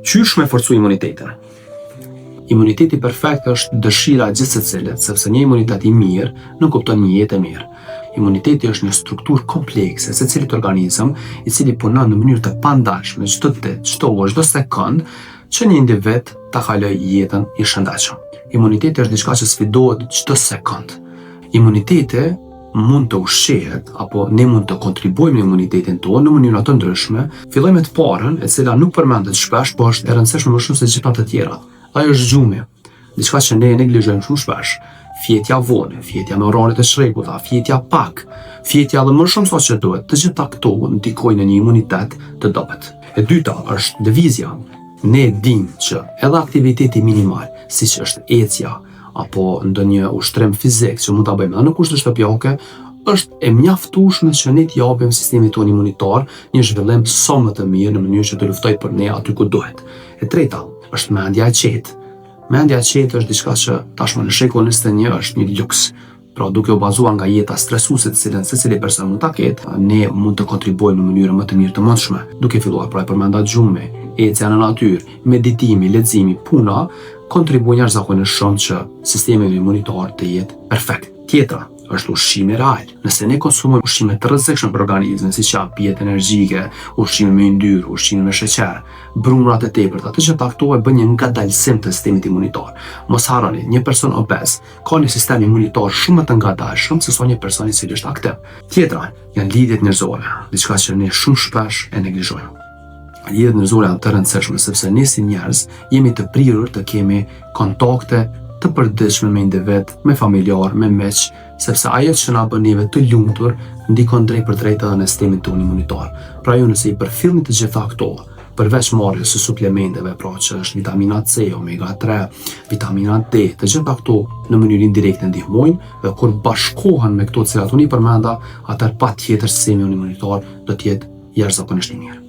Qysh me forcu imunitetin? Imuniteti perfekt është dëshira e gjithsecilit, sepse një imunitet i mirë nënkupton një jetë e mirë. Imuniteti është një strukturë komplekse e secilit organizëm, i cili punon në mënyrë të pandalshme çdo ditë, çdo orë, çdo sekond, që një individ ta kalojë jetën i shëndetshëm. Imuniteti është diçka që sfidohet çdo sekond. Imuniteti mund të ushqehet apo ne mund të kontribuojmë në imunitetin tonë në mënyra të ndryshme. Filloj me të parën, e cila nuk përmendet shpesh, po është e rëndësishme më shumë se gjitha të tjerat. Ajo është gjumi. Diçka që ne e neglizhojmë shumë shpesh. Fjetja vonë, fjetja me orare të çrregullta, fjetja pak, fjetja edhe më shumë sa që duhet, të gjitha këto ndikojnë në një imunitet të dobët. E dyta është lëvizja. Ne dimë që edhe aktiviteti minimal, siç është ecja, apo ndonjë ushtrim fizik që mund ta bëjmë edhe në kushte shtëpiake, është e mjaftueshme që ne t'i japim sistemit tonë imunitar një zhvillim sa më të mirë në mënyrë që të luftojë për ne aty ku duhet. E treta, është mendja e qetë. Mendja e qetë është diçka që tashmë në shekullin 21 është një luks. Pra duke u bazuar nga jeta stresuese të cilën secili person mund ta ketë, ne mund të kontribuojmë në mënyrën më të mirë të mundshme, duke filluar pra e përmenda gjumi, ecja në natyrë, meditimi, leximi, puna, kontribuojnë jashtëzakonisht shumë që sistemi imunitar të jetë perfekt. Tjetra është ushqimi real. Nëse ne konsumojmë ushqime të rrezikshme për organizmin, siç janë pijet energjike, ushqime me yndyrë, ushqime me sheqer, brumrat e tepërta, të gjitha këto e bëjnë një ngadalësim të sistemit imunitar. Mos harroni, një person obez ka një sistem imunitar shumë më të ngadalshëm se sa një person i cili është aktiv. Tjetra janë lidhjet njerëzore, diçka që ne shumë shpesh e neglizhojmë. Lidhjet njerëzore janë të rëndësishme sepse ne si njerëz jemi të prirur të kemi kontakte të përditshme me individ, me familjar, me miq, sepse ajo që na bën neve të lumtur ndikon drejtpërdrejt edhe në sistemin tonë imunitar. Pra ju nëse i përfillni të gjitha këto, përveç marrjes së suplementeve, pra që është vitamina C, omega 3, vitamina D, të gjitha këto në mënyrë indirekte ndihmojnë dhe kur bashkohen me këto të cilat unë i përmenda, atëherë patjetër sistemi imunitar do të jetë jashtëzakonisht i mirë.